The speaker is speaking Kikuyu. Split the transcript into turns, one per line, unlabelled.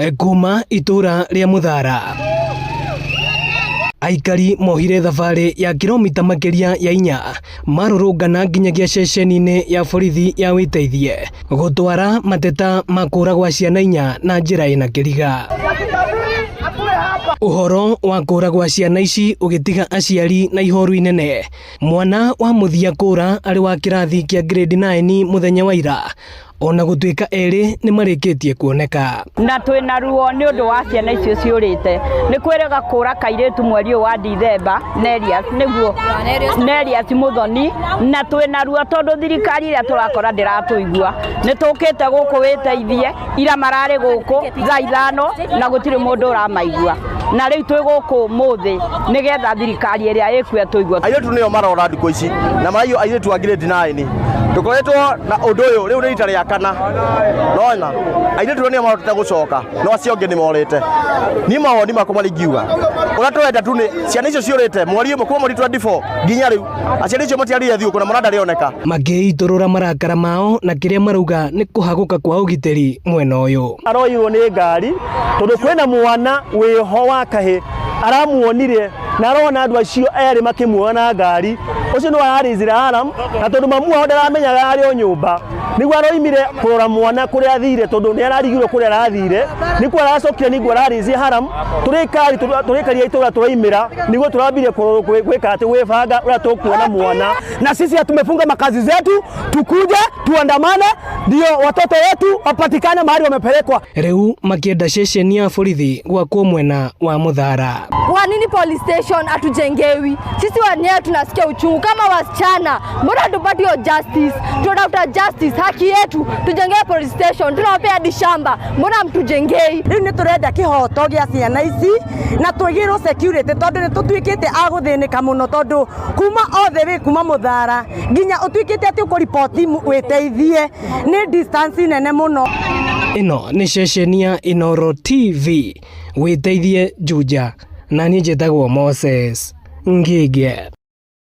Kuma itũra rĩa Mũthara, aikari mohire thabarĩ ya kilomita makĩria ya 4 marũrũngana nginyagia ceceni-inĩ ya borithi ya Wĩteithie gũtwara mateta ma kũra gwa ciana 4 na njĩra ĩna kĩriga. Ũhoro wa kũra gwa ciana ici ũgĩtiga aciari na ihoru inene. Mwana wa mũthia kũra arĩ wa kĩrathi kĩa grade 9 mũthenya wa ira, ona gũtuĩka erĩ nĩ marĩkĩtie kuoneka.
Na twĩna ruo nĩ ũndũ wa ciana icio ciũrĩte. Nĩ kwĩrĩga kũra kairĩtu mweri ũyũ wa Dithemba, Nerias, nĩguo Nerias Mũthoni, na twĩna ruo tondũ thirikari ĩrĩa tũrakora ndĩratũigua. Nĩ tũkĩte gũkũ wĩteithie, ira mararĩ gũkũ thaa 5 na gũtirĩ mũndũ ũramaigua. Na rĩu twĩ gũkũ ũmũthĩ nĩgetha thirikari ĩrĩa ĩkuo ĩtũigue.
Airĩtu nĩo marora thikũ ici na maraiywo airĩtu a grade 9. Tũkoretwo na ũndũ ũyũ rĩu nĩ rita rĩa kana. Nona airĩtu nĩo mahotete gũcoka no acio angĩ nĩ morĩte. Niĩ mawoni makwa marĩa ingiuga ũrĩa tũrenda tu nĩ ciana icio ciũrĩte mweri ũmwe kuma mweri 24 nginya rĩu aciari acio matiarire thigũkũ na mwana ndarĩ oneka.
Makĩitũrũra marakara mao na kĩrĩa marauga nĩ kũhagũka kwa ũgitĩri mwena ũyũ.
Aroirwo nĩ ngari tondũ kwĩna mwana wĩho wa kahĩ aramuonire na arona andũ acio erĩ makĩmuoya na ngari ũcio nĩwe ararĩzire alarm na tondũ mamu wao ndaramenyaga arĩ o nyũmba nĩguo aroimire kũrora mwana kũrĩa athire tondũ nĩ ararigirwo kũrĩa arathire nĩkuo aracokire nĩguo ararĩzie haram tũrĩkari tũrĩkaria itũra tũraimĩra nĩguo tũrambirie gwĩka atĩ gwĩbanga ũrĩa tũkuona mwana.
Na sisi tumefunga makazi zetu tukuje tuandamane ndio watoto wetu wapatikane mahali wamepelekwa.
Rĩu makĩenda ceceni ya borithi gwakwo mwena wa Mũthara.
Kwa nini police station hatujengewi? Sisi wenyewe tunasikia uchungu kama wasichana, mbona hatupati hiyo justice? Tunatafuta justice, haki yetu, tujengewe police station. Tunawapea hadi shamba, mbona mtujengei?
Rĩu nĩ tũrenda kĩhoto gĩa ciana ici na twĩgĩrwo security tondũ nĩ tũtuĩkĩte a gũthĩnĩka mũno tondũ kuma othe wĩ kuma Mũthara nginya ũtuĩkĩte atĩ ũkũriboti wĩteithie nĩ distance nene mũno.
Ĩno nĩ ceceni ya Inooro TV, wĩteithie Juja, na niĩ njĩtagwo Moses Ngige.